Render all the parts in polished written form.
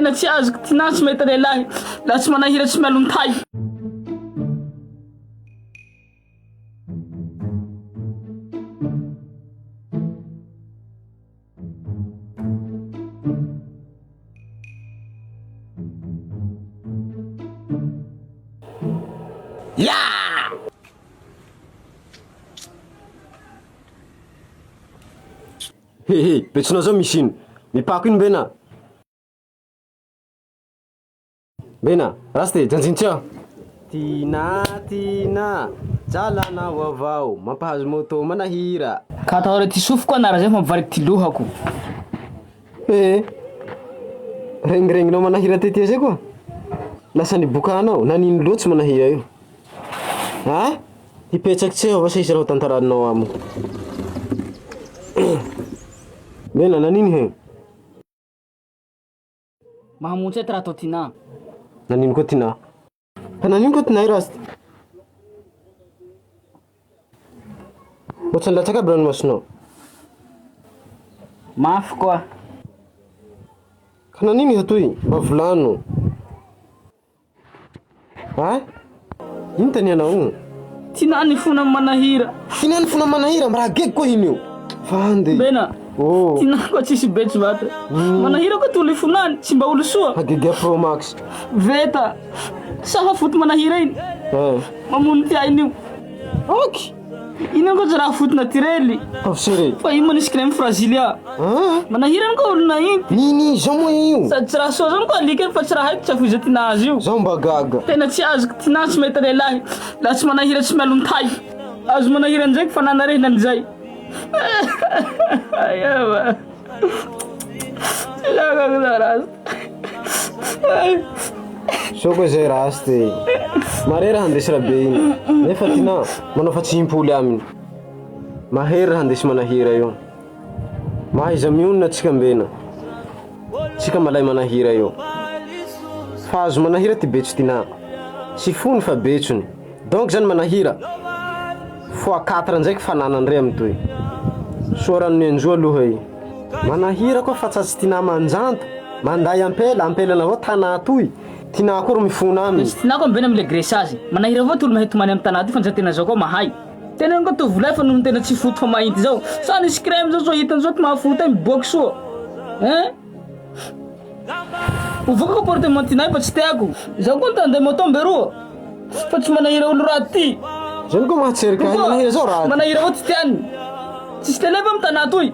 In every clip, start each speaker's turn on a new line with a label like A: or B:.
A: Tena tsy azoko, tinà tsy mahita lehilahy, laha tsy manahira tsy mialon-tay.
B: Ya! Hehe, betsonao zao misy ino? Mipako ino mbena? Mbena, raste, janjigno tsy aho. Tinà, tinà, jalanao avao, mampahazo moto manahira.
A: Ka atahora ty sofiko anara zay fa mivaliky ty lohako.
B: Ee, regniregninao manahira tetia zay koa? Lasa nibokanao, nanino loatsy manahira io? A? Hipetraky tsy aho vasa hisy raha ho tantaraninao amiko. Mena, nanino he?
A: Mahamontsy ahy ty raha atao Tinah.
B: Nanino koa Tinah? Fa nanino koa Tinah io Rasta? Ohatran'ny latsaka aby ranomasonao.
A: Mafy koa.
B: Ka nanino iha toy? Mba volano. A? Ino tanianao io?
A: Tinah ny fona manahira.
B: Tinah ny fona manahira, mba raha gegy koa iny io. Vandy.
A: Bena.
B: Oh.
A: Tinah koa tsisy betso vata. Manahira koa ty olo ifonany, tsy mba olo soa.
B: Hagegia Pro Max.
A: Veta. Saha foty manahira iny.
B: Eh.
A: Mamono ty ainy io.
B: Ok.
A: Iny koa tsy raha foty naturely.
B: Avy
A: Fa io manisy crème fragilia.
B: Ah.
A: Manahirana koa olona iny.
B: Nini, zao moa io.
A: Sady tsy raha soa zany koa alika iny fa tsy raha haiko tsy afoiza tinah azy io.
B: Zao mba gaga.
A: Tena tsy azoko, tinah tsy mahita lehilahy. Laha tsy manahira tsy mialon-tay. Azo manahira ndraiky fa nanarehina an'izay. Ayaba. Tsy zakako za rasta.
B: Sao koa zay rasta e. Mare raha andesy rabe iny. Nefa tinah manao fa tsy himpoly aminy. Mahery raha andesy manahira io. Mahaiza mionona tsika mbena. Tsika malay manahira io. Fa azo manahira ty betso tinah. Tsy fony fa betsony. Donc zany manahira fois quatre ndraiky fananany re amitoy. Soa rano nianjo aloha i. Manahira koa fa tsatsy tinah manjanta, manday ampela, ampelana avao tanà toy. Tinah koa ro mifona aminy.
A: Tsy tinah koa mbena amle graissage. Manahira avao ty olo mahay tomany am tanà ty fa ndra tena zao koa mahay. Tena koa tovolahy fa noho tena tsy foty fa mainty zao. Sa nisy crème zao sao hitany zao ty mahafoty ahy miboaky soa. Hein? Ovoka comportement tinay fa tsy tiako. Zaho koa ntandeha moto mberoa fa tsy manahira olo raty ty.
B: Zany koa mahatserika ahy manahira zao raty.
A: Manahira avao tsy tiany. Tsisy tele va am tanà toy.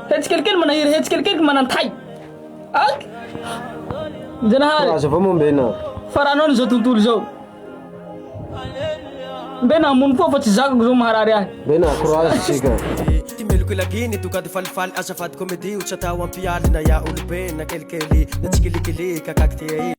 A: Hetsy kelikely manahira hetsy kelikely manantay. Ak! Njanahary.
B: Courage avao moa mbena.
A: Faranao ny zao tontolo zao. Mbe namono koa fa tsy zakako zao maharary ahy.
B: Mbe courage tsika.
C: Ty meloko laginy tokady falifaly azafady comédie ho tsy atao ampialina ya olobe na kelikely na tsikilikily kakakty.